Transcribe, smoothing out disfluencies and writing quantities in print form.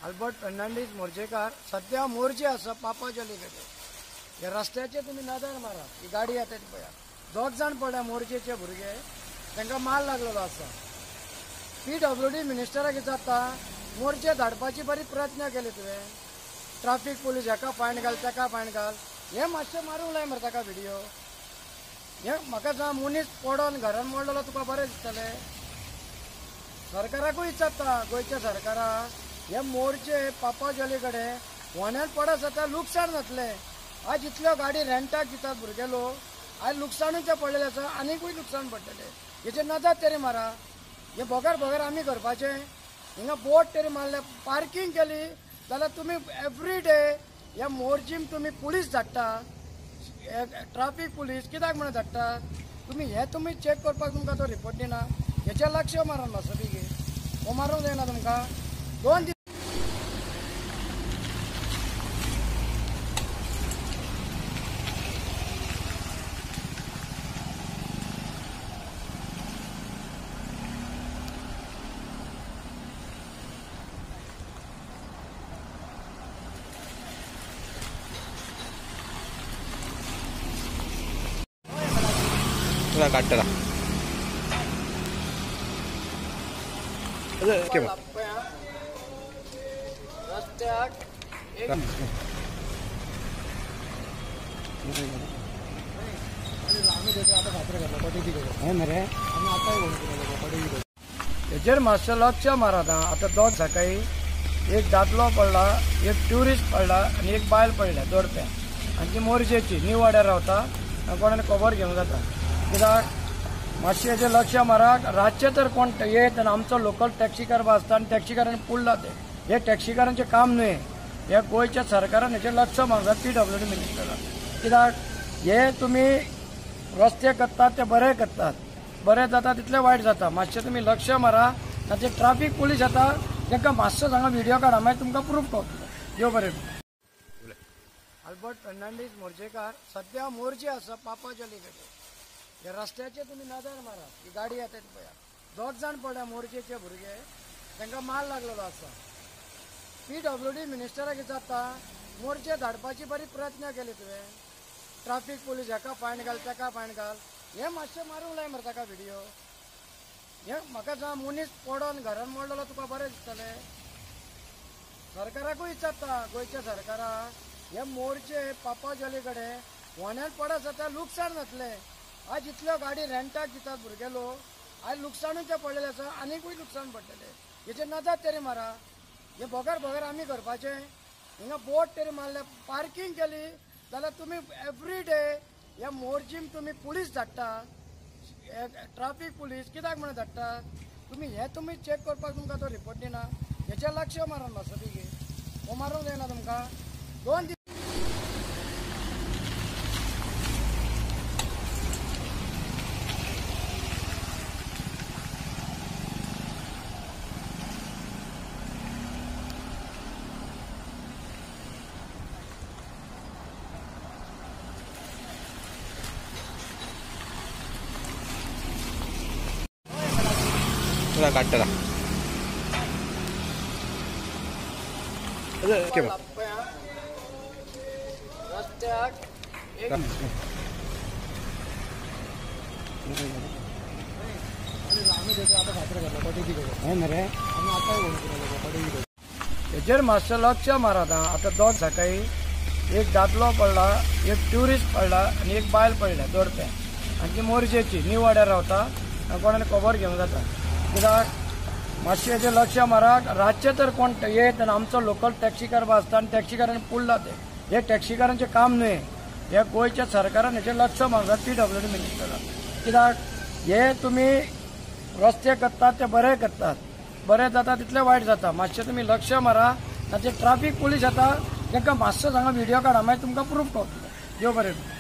Albert Fernandes मोर्जेकार. सध्या मोर्जे आसा पापाजली कडेन. ह्या रस्त्याचेर तुमी नदर मारा, ही गाडी येता ती पळया, दोग जाण पडल्या मोर्जेचे भुरगे, तांकां माल लागलेलो आसा. पीडब्ल्यूडी मिनिस्टराक विचारता, मोर्जे धाडपाची बरी प्रयत्न केले तुवें, ट्राफीक पुलीस हेका फायन घाल तेका फायन घाल, हें मातशें मारूंक लाय मरे ताका व्हिडियो. हें म्हाका सांग, मनीस पडोन घरान मोडलेलो तुका बरें दिसतलें? सरकाराकूय विचारता, गोंयच्या सरकाराक, हे मोर्चे पापाजली कडेन फोंड्यान पडत जाता लुकसाण जातलें. आज इतल्यो गाडी रेंटाक दितात भुरगे लोक, आज लुकसाणूच तें पडलेलें आसा, आनीकूय लुकसाण पडटलें. हेचेर नदर तरी मारा. हें बगर बगर आमी करपाचें. हिंगा बोट तरी मारले, पार्कींग केली जाल्यार तुमी एवरी डे ह्या मोर्जीम तुमी पुलीस धाडटा, ट्राफीक पुलीस कित्याक म्हणून धाडटात तुमी? हें तुमी चॅक करपाक तुमकां तो रिपोर्ट दिना. हेचेर लक्ष मारून मातसो बेगीन, हो मारूंक जायना तुमकां. 2 दीस काडटला रस्त्याक हेचेर मातशें लक्ष मारात. आतां दोग सकाळी एक दादलो पडला, एक ट्युरिस्ट पडला आनी एक बायल पडल्या जोडप्यां, आनी ती मोर्जेची न्यू वाड्यार रावता आनी कोणाक खबर घेवंक जाता. कित्याक मातशें हेचेर लक्ष मारा. रातचें तर कोण येत आनी आमचो लोकल टॅक्सीकार आसता आनी टॅक्सीकारांनी पुडला ते, हे टॅक्सीकारांचें काम न्हय, हे गोंयच्या सरकारान हेचेर लक्ष मारता, पीडब्ल्यूडी मिनिस्टरान. कित्याक हे तुमी रस्ते करतात ते बरे करतात, बरें जाता तितलें वायट जाता. मातशें तुमी लक्ष मारा. ना ते ट्राफीक पुलीस येता तांकां मातसो सांगा व्हिडियो काडा, मागीर तुमकां प्रूफ पावतलो. देव बरें. अल्बर्ट फेर्नांडीस मोर्जेकार. सध्या मोर्जे आसा पापाजली कडेन. ह्या रस्त्याचेर तुमी नदर मारा, ही गाडी येता ती पळया, दोग जाण पडल्या मोर्जेचे भुरगे, तांकां माल लागलेलो आसा. पीडब्ल्यूडी मिनिस्टराक विचारता, मोर्चे धाडपाची बरी प्रयत्न केले तुवें, ट्राफीक पुलीस हेका फायन घाल तेका फायन घाल, हें मातशें मारूंक लाय मरे ताका व्हिडियो. हें म्हाका सांग, मनीस पडोन घरान मोडलेलो तुका बरें दिसतलें? सरकाराकूय विचारता, गोंयच्या सरकाराक, हे मोर्चे पापाजली कडेन फोंड्यान पडत जाता लुकसाण जातलें. आज इतल्यो गाडी रेंटाक दितात भुरगे लोक, आज लुकसाणूच तें पडलेलें आसा, आनीकूय लुकसाण पडटलें. हेचेर नदर तरी मारा. हें बगर बगर आमी करपाचें. हिंगा बोट तरी मारले, पार्कींग केली जाल्यार तुमी एवरी डे ह्या मोर्जीम तुमी पुलीस धाडटा, ट्राफीक पुलीस कित्याक म्हणून धाडटात तुमी? हें तुमी चॅक करपाक तुमकां तो रिपोर्ट दिना. हेचेर लक्ष मारून मातसो बेगीन, हो मारूंक जायना तुमकां. 2 दीस काडटला रस्त्याक हेचेर मातशें लक्ष मारात. आतां दोग सकाळी एक दादलो पडला, एक ट्युरिस्ट पडला आनी एक बायल पडल्या जोडप्यां, आनी ती मोर्जेची न्यू वाड्यार रावता आनी कोणाक खबर घेवंक जाता. कित्याक मातशें हेचेर लक्ष मारा. रातचें तर कोण येत आनी आमचो लोकल टॅक्सीकार आसता आनी टॅक्सीकारांनी पुडला ते, हे टॅक्सीकारांचें काम न्हय, हे गोंयच्या सरकारान हेचेर लक्ष मारता, पीडब्ल्यूडी मिनिस्टरान. कित्याक हे तुमी रस्ते करतात ते बरे करतात, बरें जाता तितलें वायट जाता. मातशें तुमी लक्ष मारा. ना ते ट्राफीक पुलीस येता तांकां मातसो सांगा व्हिडियो काडा, मागीर तुमकां प्रूफ पावतलो. देव बरें.